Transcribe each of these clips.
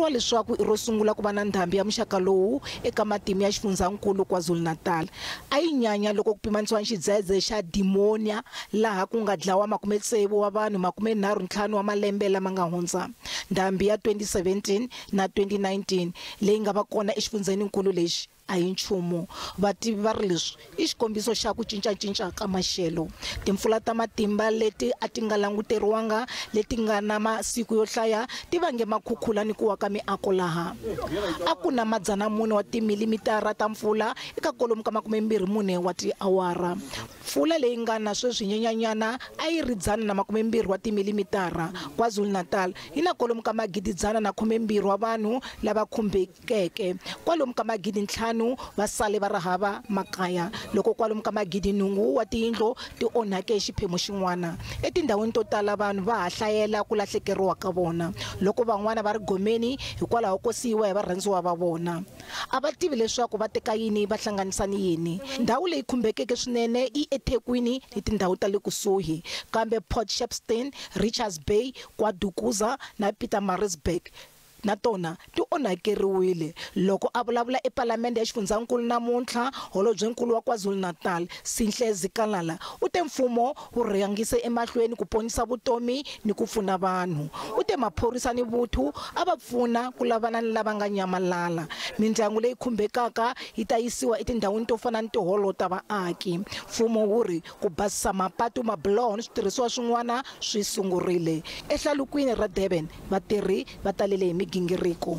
vuriwa leswaku i ro sungula ku va na ndhambi ya muxaka lowu eka matimu ya xifundzankulu KwaZulu-Natal. A yi nyanya loko ku pimanisiwa ni xidzedze xa Dimonia laha ku nga dlawa 60 wa vanhu 35 wa malembe lama nga hundza. Ndhambi ya 2017 na 2019 leyi nga va kona exifundzeninkulu lexi a hi nchumu. Vativi va ri leswi i xikombiso xa ku cincacinca ka maxelo. Timpfula ta matimba leti a ti nga languteriwanga leti nga na masiku yo hlaya ti vange makhukhula ni ku wa ka miako laha. A ku na 400 wa timilimitara ta mpfula eka kwalomu ka 24 wa tiawara. Mpfula leyi nga na sweswi nyenyanyana a yi ri 120 wa timilimitara. KwaZulu-Natal yi na kwalomu ka 112 wa vanhu lava khumbekeke. Kwalomu ka 5,000 va sale va ri hava makaya loko kwalomu ka 8,000 wa tiyindlu ti onhake xiphemu xin'wana. Etindhawini to tala vanhu va ha hlayela ku lahlekeriwa ka vona loko van'wana va ri gomeni hikwalaho ko siyiwa hi varhandziwa va vona. A va tivi leswaku va teka yini va hlanganisa ni yini. Ndhawu leyi khumbekeke swinene i eThekwini ni tindhawu ta le kusuhi, kambe Port Shepstone, Richards Bay, KwaDukuza na Pietermaritzburg na tona ti onhakeriwile. Loko a vulavula ePalamende ya xifundzankulu namuntlha, holobyenkulu wa KwaZulu-Natal Sinhle Zikalala u te mfumo wu rhangise emahlweni ku ponisa vutomi ni ku pfuna vanhu. U te maphorisa ni vuthu a va pfuna ku lavana ni lava nga nyamalala. Mindyangu leyi khumbekaka yi ta yisiwa etindhawini to fana ni tiholo ta vaaki. Mfumo wu ri ku basisa mapatu, mabuloho ni switirhisiwa swin'wana swi sungurile. Ehlalukwini ra Durban vatirhi va talele hi migingiriko.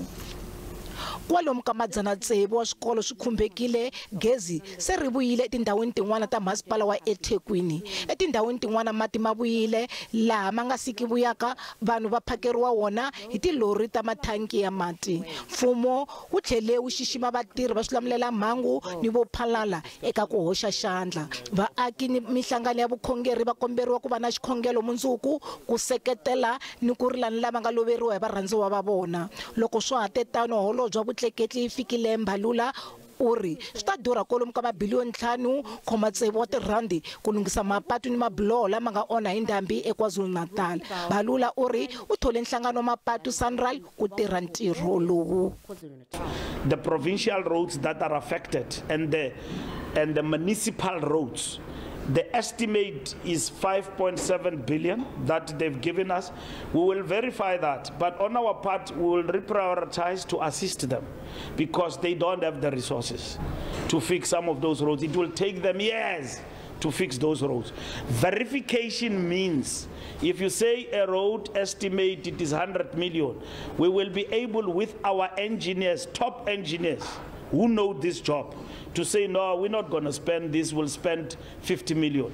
Kwalomu ka 600 wa swikolo swi khumbekile. Gezi se ri vuyile etindhawini tin'wana ta masipala wa eThekwini. Etindhawini tin'wana mati ma vuyile laha ma nga siki vuyaka, vanhu va phakeriwa wona hi tilori ta mathanki ya mati. Mfumo wu tlhele wu xixima vatirhi va swilamulelamhangu ni vo phalala eka ku hoxa xandla. Vaaki ni mihlangano ya vukhongeri va komberiwa ku va na xikhongelo mundzuku ku seketela ni ku rila ni lava nga loveriwa hi varhandziwa va vona. Loko swa ha te tano, holobye wa vutleketli Fikile Mbalula u ri swi ta durha kwalomu ka mabiliyoni 5.6 wa tirhandi ku lunghisa mapatu ni mabuloho lama nga onha hi ndhambi eKwaZulu-Natal. Mbalula u ri u thole nhlangano wa mapatu SANRAL ku tirha ntirho lowu. The provincial roads that are affected and the municipal roads, the estimate is 5.7 billion that they've given us. We will verify that, but on our part, we will reprioritize to assist them because they don't have the resources to fix some of those roads. It will take them years to fix those roads. Verification means if you say a road estimate it is 100 million, we will be able with our engineers, top engineers, who know this job, to say, no, we're not going to spend this, we'll spend 50 million.